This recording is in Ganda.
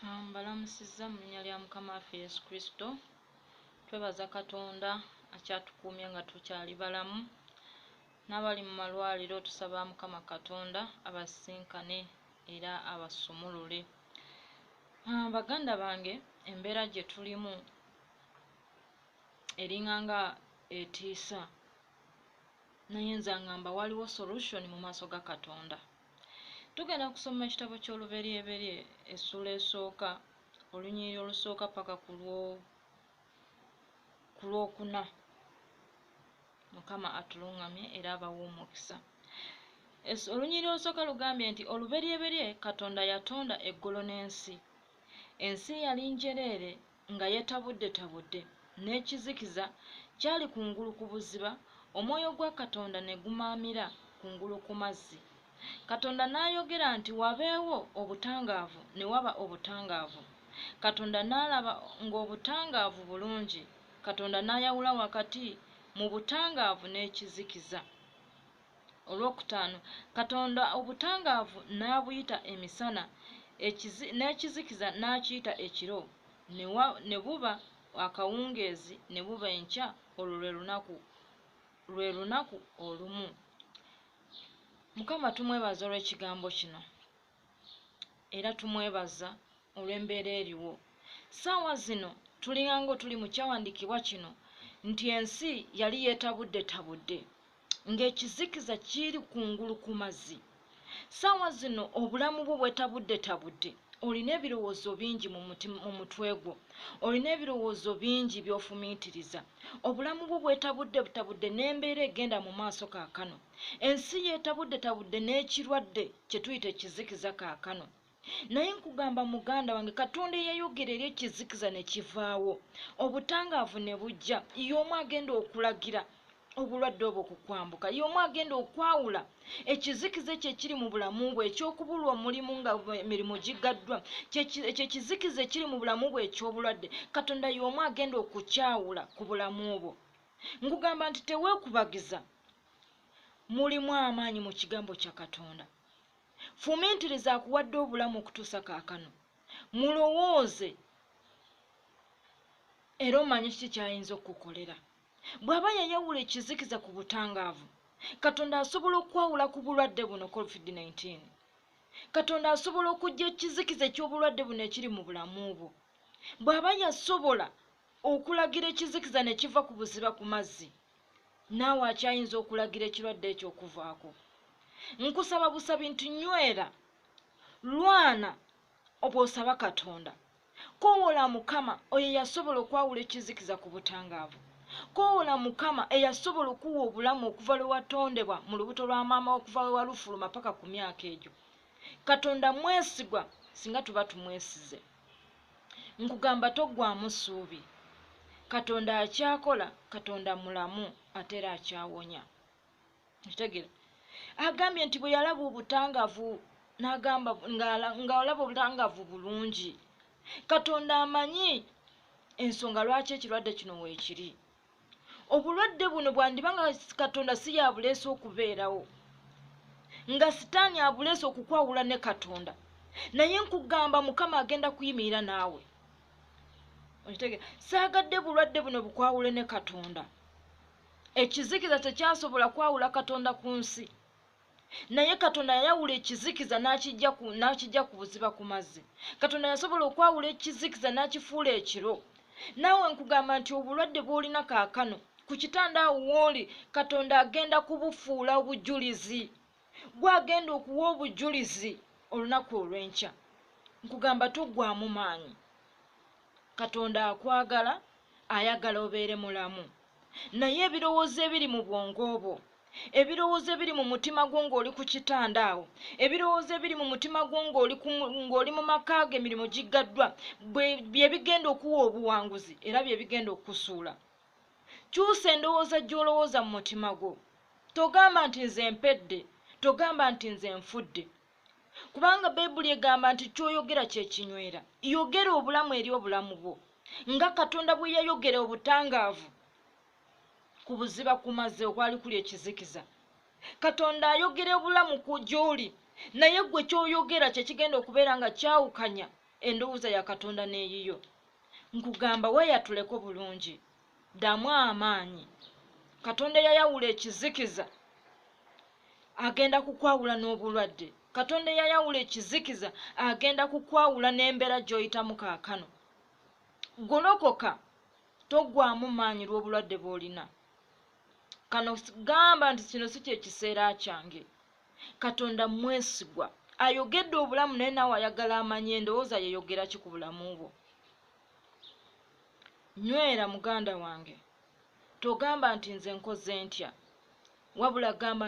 Mbalamusizza mu linnya lya Mukama waffe Yesu Kristo. Twebaza Katonda akyatukuumye nga tukyali balamu. N'abali mu malwaliro tusaba Mukama Katonda abasisinkane era abasumulule. Baganda bange, embeera gye tulimu eringa nga etiisa, naye nze ngamba waliwo solution mu maaso ga Katonda. Tugenda kusoma ekitabo ky'Oluberyeberye essuula esooka, olunyiriri olusooka paka ku lwokuna. Mukama atulungamye era abawe omukisa. Olunyiriri olusooka lugambye nti oluberyeberye Katonda yatonda eggulu n'ensi. Ensi yali njereere nga yetabuddetabudde, n'ekizikiza kyali kungulu ku buziba, omwoyo gwa Katonda ne gumaamira kungulu ku mazzi. Katonda n'ayogera nti wabeewo obutangaavu, ne waba obutangaavu. Katonda n'alaba ng'obutangaavu bulungi. Katonda n'ayawula wakati mu butangaavu n'ekizikiza. Olwokutaano, Katonda obutangaavu n'abuyita emisana, n'ekizikiza n'akiyita ekiro, ne buba akawungeezi ne buba enkya, olwo lwe lunaku olumu. Mukama tumwebaza olw'ekigambo kino, era tumwebaza olw'embeera eriwo. Ssaawa zino tulinga ng'otuli mu kyawandiikibwa kino nti ensi yali yeetabuddetabudde, ng'ekizikiza kiri kungulu ku mazzi. Ssaawa zino obulamu bwo bwetabuddetabudde, olina ebirowoozo bingi mu mutwe gwo, olina ebirowoozo bingi by'ofumiitiriza. Obulamu bwo bwetabuddetabudde n'embeera egenda mu maaso kaakano. Ensi yeetabuddetabudde n'ekirwadde kye tuyita ekizikiza kaakano. Naye nkugamba muganda wange, Katonda eyayogera eri ekizikiza ne kivaawo, obutangaavu ne bujja. Y'omu agenda okulagira obulwadde obwo okukwambuka, y'omu agenda okwawula ekizikiza ekyo ekiri mu bulamu bwe eky'okubulwa omulimu nga emirimu gigaddwa, ekyo ekizikiza ekiri mu bulamu bwe eky'obulwadde, Katonda y'omu agenda okukyawula ku bulamu bwo. Nkugamba nti teweekubagiza, mulimu amaanyi mu kigambo kya Katonda. Fumiitiriza akuwadde obulamu okutuusa kaakano, mulowooze era omanye kiki ky'ayinza okukukolera. Bw'aba yayawula ekizikiza ku butangaavu, Katonda asobola okwawula ku bulwadde buno COVID-19. Katonda asobola okuggya ekizikiza eky'obulwadde buno ekiri mu bulamu bwo. Bw'aba yasobola okulagira ekizikiza ne kiva ku buziba ku mazzi, naawe akyayinza okulagira ekirwadde ekyo okuvaako. Nkusaba busabi nti nywera, lwana obw'osaba Katonda. Koowola Mukama oyo eyasobola okwawula ekizikiza ku butangaavu. Koowola Mukama eyasobola okuwa obulamu okuva lwe watondebwa mu lubuto lwa maama, okuva lwe walufuluma paka ku myaka egyo. Katonda mwesigwa singa tuba tumwesize. Nkugamba toggwaamu ssuubi. Katonda akyakola, Katonda mulamu ate era akyawonya. Okitegeera? Agambye nti bwe yalaba obutangaavu n'agamba ng'alaba obutangaavu bulungi. Katonda amanyi ensonga lwaki ekirwadde kino weekiri. Obulwadde buno bwandiba nga Katonda si yabuleese okubeerawo, nga Sitaani abuleese okukwawula ne Katonda. Naye nkugamba Mukama agenda kuyimirira naawe. Okitegeera? Saagadde bulwadde buno bukwawule ne Katonda. Ekizikiza tekyasobola kwawula Katonda ku nsi, naye Katonda yayawula ekizikiza n'akijja ku buziba ku mazzi. Katonda yasobola okwawula ekizikiza n'akifuula ekiro. Naawe nkugamba nti obulwadde bw'olina kaakano ku kitanda awo w'oli, Katonda agenda kubufuula obujulizi. Gw'agenda okuwa obujulizi olunaku olw'enkya. Nkugamba toggwaamu maanyi. Katonda akwagala, ayagala obeere mulamu. Naye ebirowoozo ebiri mu bwongo bwo, ebirowoozo ebiri mu mutima gwo ng'oli ku kitanda awo, ebirowoozo ebiri mu mutima gwo ng'oli mu maka go emirimu giggaddwa, bye bigenda okuwa obuwanguzi era bye bigenda okukusuula. Kyusa endowooza gy'olowooza mu mutima gwo. Togamba nti nze mpedde, togamba nti nze nfudde. Kubanga Bayibuli egamba nti ky'oyogera kye kinywera. Yogera obulamu eri obulamu bwo. Nga Katonda bwe yayogera obutangaavu ku buziba ku mazzi okwali kuli ekizikiza. Katonda ayogera obulamu ku gy'oli, naye ggwe ky'oyogera kye kigenda okubeera nga kyawukanya Endowooza ya Katonda n'eyiyo. Nkugamba weeyatuleko bulungi, ddamu amaanyi. Katonda eyayawula ekizikiza agenda kukwawula n'obulwadde. Katonda eyayawula ekizikiza agenda kukwawula n'embeera gy'oyitamu kaakano. Golokoka, toggwamu maanyi lw'obulwadde bw'olina. Kano gamba nti kino si kye kiseera kyange. Katonda mwesigwa, ayogedde obulamu, naye naawe ayagala amanye endowooza yeyogera ki ku bulamu bwo. Nywera muganda wange, togamba nti nze nkoze ntya, wabula gamba